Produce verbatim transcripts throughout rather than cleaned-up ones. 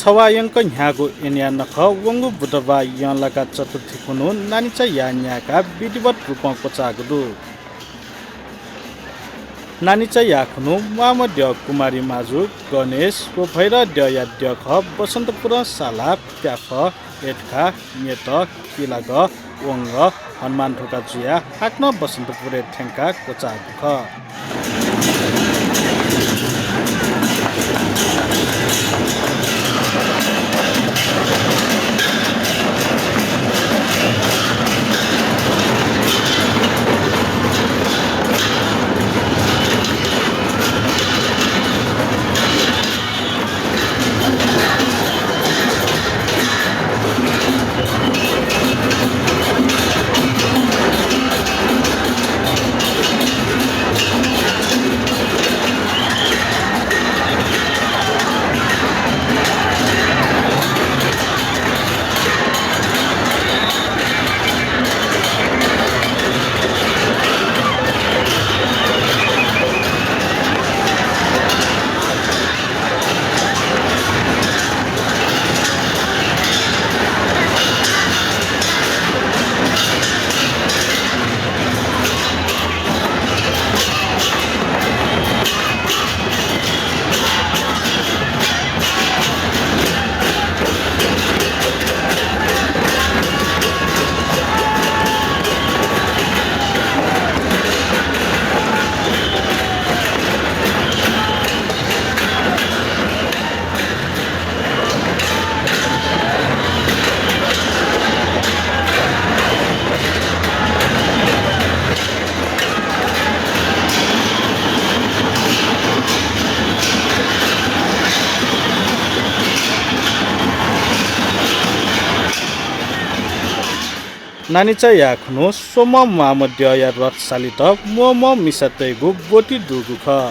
थवायंक न्ह्याःगु एन्या नखः वंगु बुधबार यंलाका चतुर्थी खुन्हु नानिचायाः न्यायेकाः विधिवत रूपं क्वचाःगु दु। नानिचायाः खुन्हु म्वाःम्ह द्यः कुमारी माजु, गणेश व भैरव द्यःया द्यःखः बसन्तपुरं सालाः, प्याखः, एतखा, न्यत, किलागः, वंगः, हनुमान धोका जुयाः हाकनं बसन्तपुरय् थ्यंकाः क्वचाःगु खः। नानिचायाः खुन्हु स्वम्ह म्वाःम्ह द्यःया रथ सालित म्वःम्वः मिसातय्गु ब्वति दुगु खः।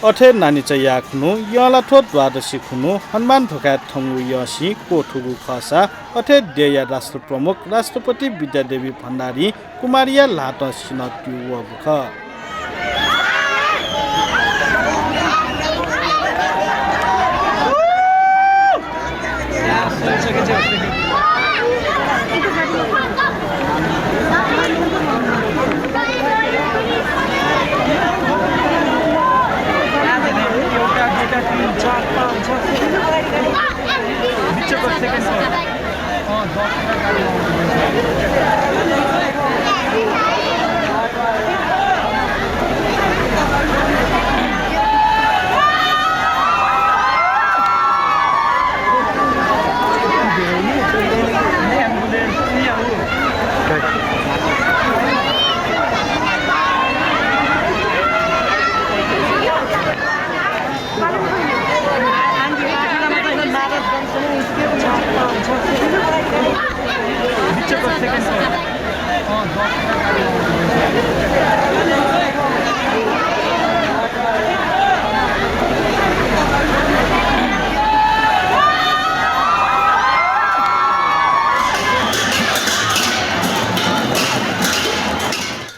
अथे नानिचायाः खुन्हु यंलाथ्व द्वादशी खुन्हु हनुमान धोखाय् थंगु यःसिं क्वथूगु खःसा अथे देय्या राष्ट्रप्रमुख राष्ट्रपति विद्यादेवी भण्डारीं कुमारीया ल्हातं सिन्हः त्यू वःगु खः।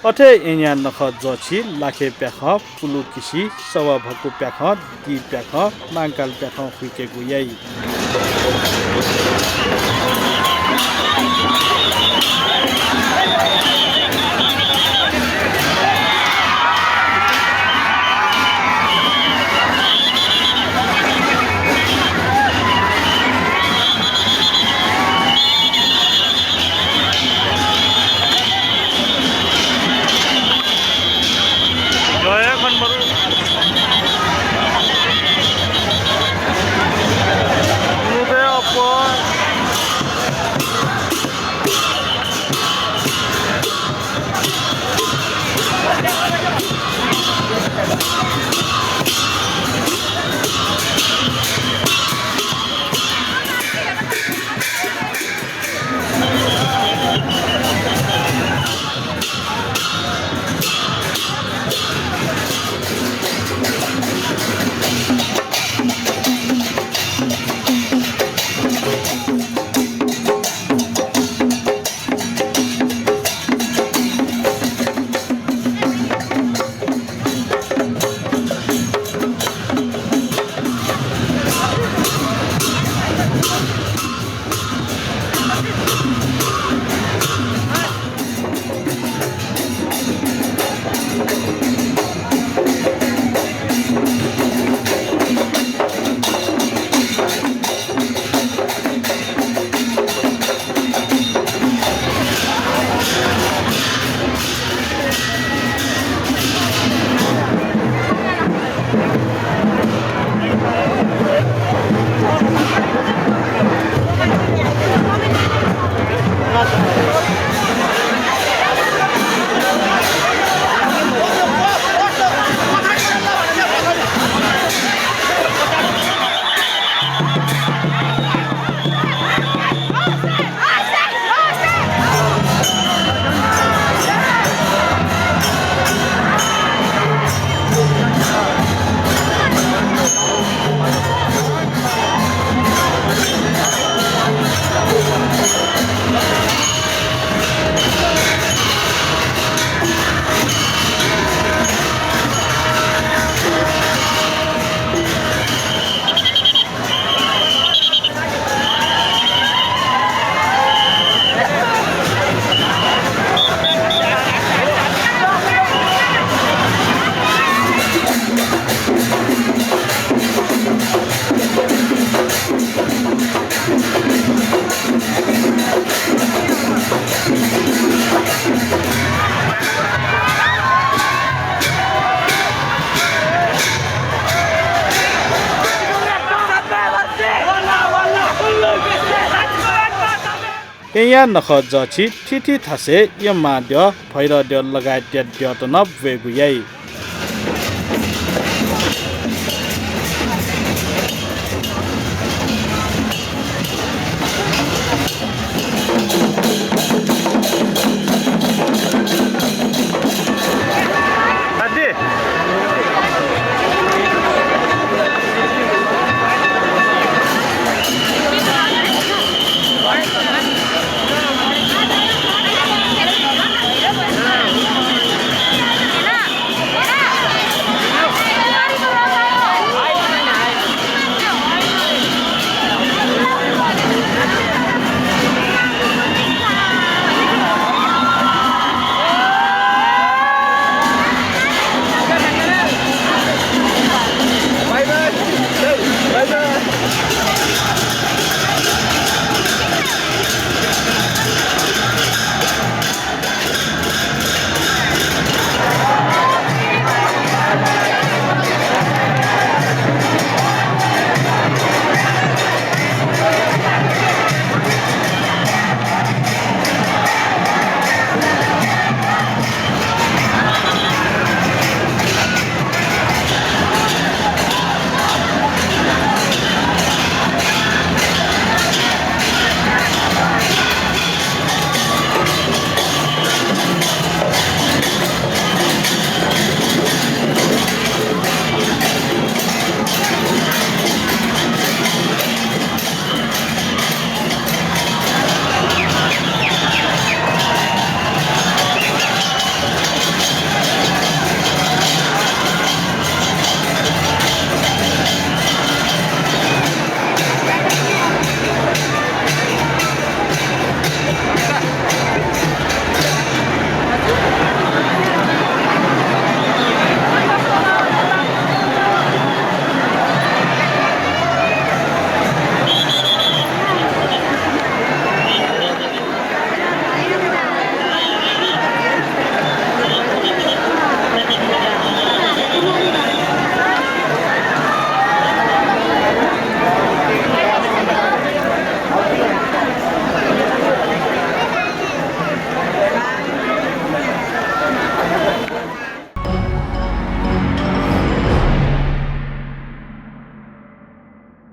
अथे येँयाः नखः जःछि लाखे प्याखं, पुलुकिसि, सवाभकु प्याखं, दी प्याखं, मांकाल प्याखं हुइकेगु याइ। येँया नखः जःछि थीथी थासय् येँ मांद्यः, भैरद्यः लगायतया द्यःत नं ब्वयेगु याइ।